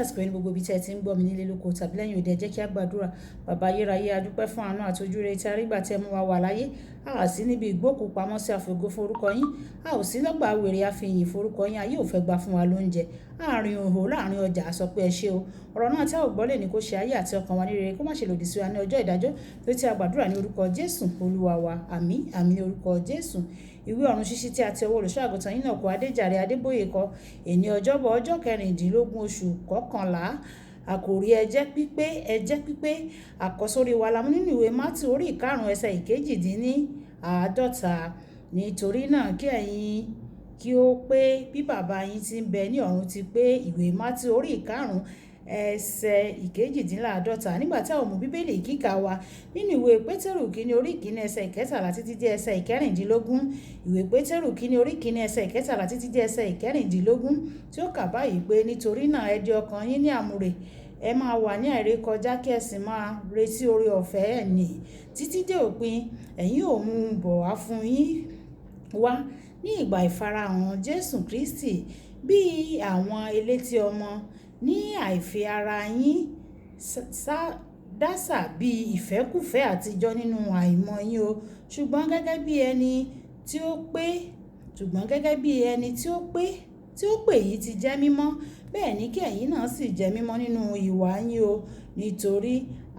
Àsìkò yìí ní gbogbo ibi tí ẹ ti ń gbọ́ mi nílé lóko tàbí lẹ́yìn òde, ẹ jẹ́ kí a gbàdúrà. Bàbá ayérayé, a dúpẹ́ fún àánú àti ojúrere tí a rí gbà tí ẹ mú wa wà láyé. A ò sí níbi ìgbókùú pamọ́ sí àfògo fún orúkọ yín. A ò sí lọ́gbà wèrè àfihàn fún orúkọ yín. Ayé ò fẹ́ gba fún wa lóúnjẹ. Àárín òhò láàrin ọjà, a sọ pé ẹ ṣé o. Ọ̀rọ̀ náà tí a ò gbọ́ lè ní kó ṣe ayé àti ọkàn wa ní rere, kó má ṣe lòdì sí wa ní ọjọ́ ìdájọ́. Torí tí a gbàdúrà ní orúkọ Jésù Olúwa wa. Àmín, àmín ní orúkọ Jésù. Ìwé ọ̀run ṣíṣí tí a ti ọwọ́ olùṣọ́ àgùntàn yín náà kọ Adéjàre Adébóyè kọ. Èní ọjọ́bọ̀ ọjọ́ 16 oṣù kọkànlá. Àkòrí ẹ jẹ́ pípé, ẹ jẹ́ pípé. Àkọ́sórí wa la mú nínú ìwé Mátíù orí 5 ẹsẹ̀ 48. Nítorí náà kí ẹ̀yin kí ó pé bí bàbá yín tí ń bẹ ní ọ̀run ti pé. Ìwé Mátíù orí 5 ẹsẹ̀ 48. Nígbà tí a ó mú Bíbélì kíkà wa nínú ìwé Pétérù kínní orí 1 ẹsẹ̀ 13 títí dé ẹsẹ̀ 16. Ìwé Pétérù kínní orí 1 ẹsẹ̀ 13 títí dé ẹsẹ̀ 16 tí ó kà báyìí pé nítorí náà ẹ di ọkàn yín ní àmùrè, ẹ máa wà ní àìrékọjá kí ẹ sì máa retí oore ọ̀fẹ́ ẹ̀ní títí dé òpin. Ẹ̀yin ò mú un bọ̀ wá fún yín wá ní ìgbà ìfarahàn Jésù Kristi bí àwọn elétí ọmọ ní àìfi ara yín dásà bí ìfẹ́kúfẹ̀ẹ́ àtijọ́ nínú àìmọ̀ yín o. Ṣùgbọ́n gẹ́gẹ́ bí ẹni tí ó pé, ṣùgbọ́n gẹ́gẹ́ bí ẹni tí ó pé, tí ó pè yín ti jẹ́ mímọ́, bẹ́ẹ̀ ni kí ẹ̀yin náà sì jẹ́ mímọ́ nínú ìwà yín o. Nítorí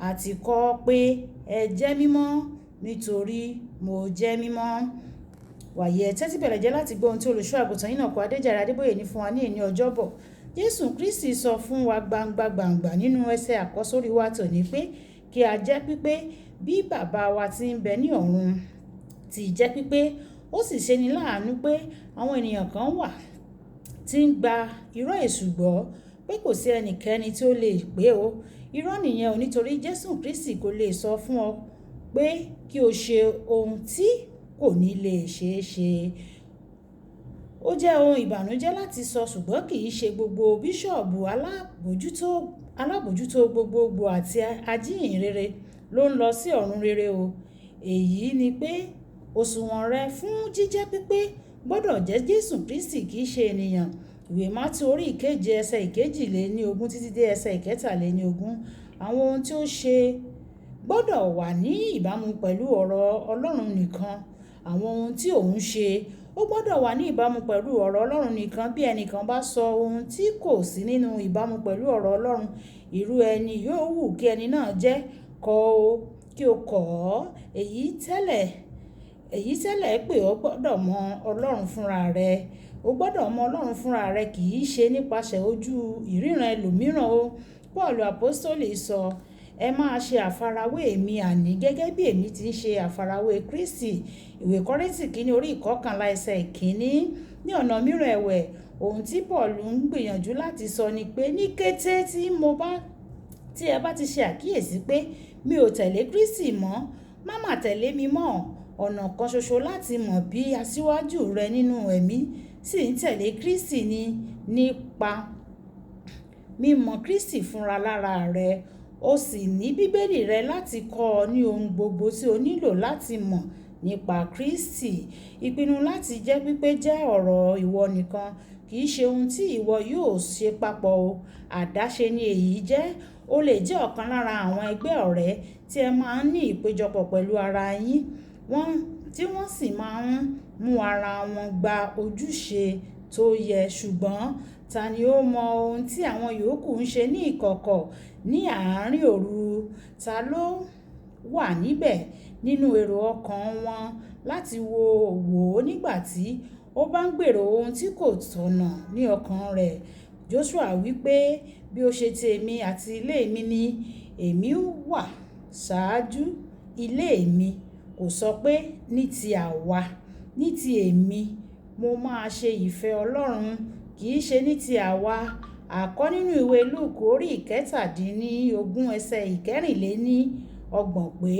a ti kọ pé ẹ jẹ́ mímọ́, nítorí mo jẹ́ mímọ́. Wàyí ẹ tẹ́tí bẹ̀rẹ̀ jẹ́ láti gbọ́ ohun tí olùṣọ́ àgùntàn yín náà kọ Adéjàre Adébóyè ní fún wa ní èní ọjọ́bọ̀. Jésù Kristi sọ fún wa gbangba gbangba nínú ẹsẹ̀ àkọ́sórí wa tòní pé kí a jẹ́ pípé bí bàbá wa tí ń bẹ ní ọ̀run ti jẹ́ pípé. Ó sì ṣe ní láàánú pé àwọn ènìyàn kan wà tí ń gba irọ́ èṣù gbọ́ pé kò sí ẹnikẹ́ni tí ó lè pé o. Irọ́ nìyẹn o, nítorí Jésù Kristi kò lè sọ fún ọ pé kí o ṣe ohun tí kò ní lè ṣe é ṣe. Ó jẹ́ ohun ìbànújẹ́ láti sọ, ṣùgbọ́n kì í ṣe gbogbo bíṣọ̀bù alábòjútó gbogbogbò àti ajíhìnrere ló ń lọ sí ọ̀run rere o. Èyí ni pé òṣùwọ̀n rẹ fún jíjẹ́ pípé gbọdọ̀ jẹ́ Jésù Kristi, kì í ṣe ènìyàn. Ìwé Mátíù orí 7 ẹsẹ̀ 22 títí dé ẹsẹ̀ 23. Àwọn ohun tí ó ṣe gbọdọ̀ wà ní ìbámu pẹ̀lú ọ̀rọ̀ Ọlọ́run nìkan. Àwọn ohun tí òun ṣe ó gbọdọ̀ wà ní ìbámu pẹ̀lú ọ̀rọ̀ Ọlọ́run nìkan. Bí ẹnìkan bá sọ ohun tí kò sí nínú ìbámu pẹ̀lú ọ̀rọ̀ Ọlọ́run, irú ẹni yóò wù kí ẹni náà jẹ́ kọ́ ó, kí ó kọ̀ ọ́. Èyí tẹ́lẹ̀ pé o gbọdọ̀ mọ Ọlọ́run fúnra rẹ. O gbọdọ̀ mọ Ọlọ́run fúnra rẹ, kì í ṣe nípasẹ̀ ojú ìríran ẹlòmíràn o. Paulu Apostoli sọ, ẹ máa ṣe àfarawé èmi àní gẹ́gẹ́ bí èmi ti ń ṣe àfarawé Kristi. Ìwé Kọ́ríńtì kínní orí 11 ẹsẹ̀ 1. Ní ọ̀nà mìíràn ẹ̀wẹ̀, ohun tí Paulu ń gbìyànjú láti sọ ni pé ní kété tí ẹ bá ti ṣe àkíyèsí pé mi ò tẹ̀lé Kristi mọ́, má má tẹ̀lé mi mọ́. Ọ̀nà kan ṣoṣo láti mọ̀ bí aṣíwájú rẹ nínú ẹ̀mí sì ń tẹ̀lé Kristi ni nípa mímọ̀ Kristi fúnra lára rẹ. O sì ní Bíbélì rẹ láti kọ́ ọ ní ohun gbogbo tí o nílò láti mọ̀ nípa Kristi. Ìpinnu láti jẹ́ pípé jẹ́ ọ̀rọ̀ ìwọ nìkan, kì í ṣe ohun tí ìwọ yóò ṣe papọ̀ o. Àdáṣe ni èyí jẹ́. Ó lè jẹ́ ọ̀kan lára àwọn ẹgbẹ́ ọ̀rẹ́ tí ẹ máa ń ní ìpéjọpọ̀ pẹ̀lú ara yín, tí wọ́n sì máa ń mú ara wọn gba ojúṣe tó yẹ. Ṣùgbọ́n ta ni ó mọ ohun tí àwọn yòókù ń ṣe ní ìkọ̀kọ̀ ní àárín òru? Ta ló wà níbẹ̀ nínú èrò ọkàn wọn láti wò ó nígbà tí ó bá ń gbèrò ohun tí kò tọ̀nà ní ọkàn rẹ̀? Joṣua wí pé, bí ó ṣe ti èmi àti ilé mi ni èmi wà ṣáájú ilé mi. Kò sọ pé ní ti àwa, ní ti èmi, mo máa ṣe ìfẹ́ Ọlọ́run, kì í ṣe ní ti àwa. A kọ nínú ìwé Lúùkù orí 17 ẹsẹ̀ 34 pé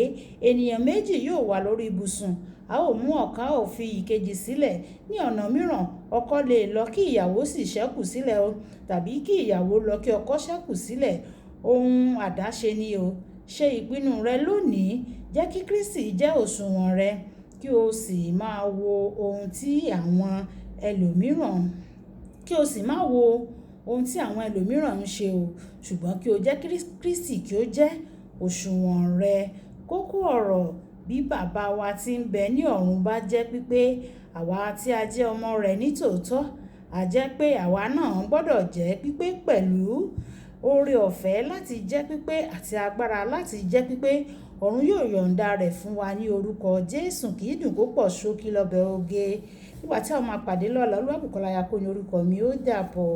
ènìyàn méjì yóò wà lórí ibùsùn, a ó mú ọ̀kan, a ó fi ìkejì sílẹ̀. Ní ọ̀nà mìíràn, ọkọ lè lọ kí ìyàwó sì ṣẹ́kù sílẹ̀ o, tàbí kí ìyàwó lọ kí ọkọ ṣẹ́kù sílẹ̀. Ohun àdáṣe ni o. Ṣe ìpinnu rẹ lónìí. Jẹ́ kí Kristi jẹ́ òṣùwọ̀n rẹ, kí o sì máa wo ohun tí àwọn ẹlòmíràn, kí o sì máa wo ohun tí àwọn ẹlòmíràn ń ṣe o, ṣùgbọ́n kí o jẹ́ Kristi kí ó jẹ́ òṣùwọ̀n rẹ. Kókó ọ̀rọ̀: bí Baba wa tí ń bẹ ní ọ̀run bá jẹ́ pípé, àwa tí a jẹ́ ọmọ rẹ̀ ní tòótọ́, a jẹ́ pé àwa náà gbọ́dọ̀ jẹ́ pípé pẹ̀lú oore ọ̀fẹ́ láti jẹ́ pípé àti agbára láti jẹ́ pípé. Ọ̀run yóò yọ̀ǹda rẹ̀ fún wa ní orúkọ Jésù. Kì í dùn kó pọ̀, ṣókí lọ́bẹ̀ oge. Nígbà tí a ó máa pàdé lọ́la, Olúwabùkọ́lá Ayako ní orúkọ mi, ó dàbọ̀.